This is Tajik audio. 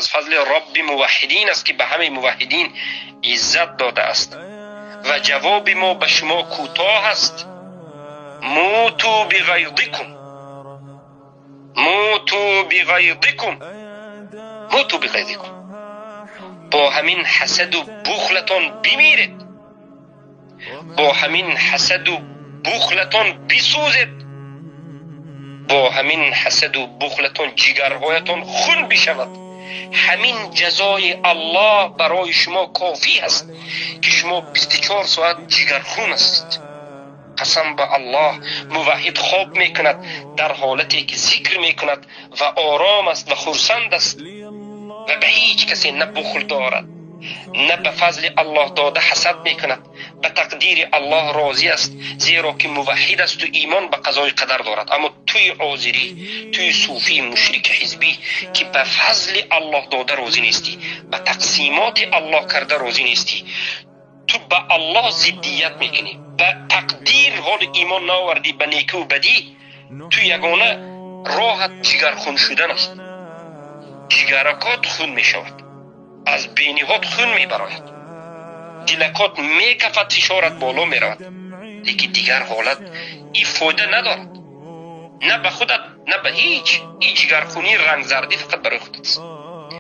Аз фазли Рабби муваҳҳидин аст, ки ба ҳамаи муваҳҳидин иззат додааст. Ва ҷавоби мо ба шумо кӯтоҳ аст: муту биғайзикум, муту биғайзикум, муту биғайзикум. Бо ҳамин ҳасаду бухлатон бимиред, бо ҳамин ҳасаду бухлатон бисӯзед, бо ҳамин ҳасаду бухлатон ҷигарҳоятон хун бишавад. Ҳамин ҷазои Аллоҳ барои шумо кофӣ аст, ки шумо 24 соат ҷигархун ҳастед. Қасам ба Аллоҳ, муваҳҳид хоб мекунад дар ҳолате ки зикр мекунад ва ором аст ва хурсанд аст ва ба ҳеҷ касе на бухл дорад, на ба фазли Аллоҳ дода ҳасад мекунад, ба тақдири Аллоҳ розӣ аст, зеро ки муваҳҳид асту имон ба қазои қадар дорад. Аммо туи озирӣ, туи суфӣ, мушрики ҳизбӣ, ки ба фазли Аллоҳ дода розӣ нестӣ, ба тақсимоти Аллоҳ карда розӣ нестӣ, ту ба Аллоҳ зиддият мекунӣ, ба тақдир ҳоли имон наовардӣ, ба некиву бадӣ, ту ягона роҳат ҷигархун шудан аст. Ҷигаракот хун мешавад, аз бениҳот хун мебарояд, дилакот мекафад, фишорат боло меравад, лекин дигар ҳолат ин фоида надорад, на ба худат, на ба ҳеҷ. Ин ҷигархунии рангзардӣ фақат барои худат аст.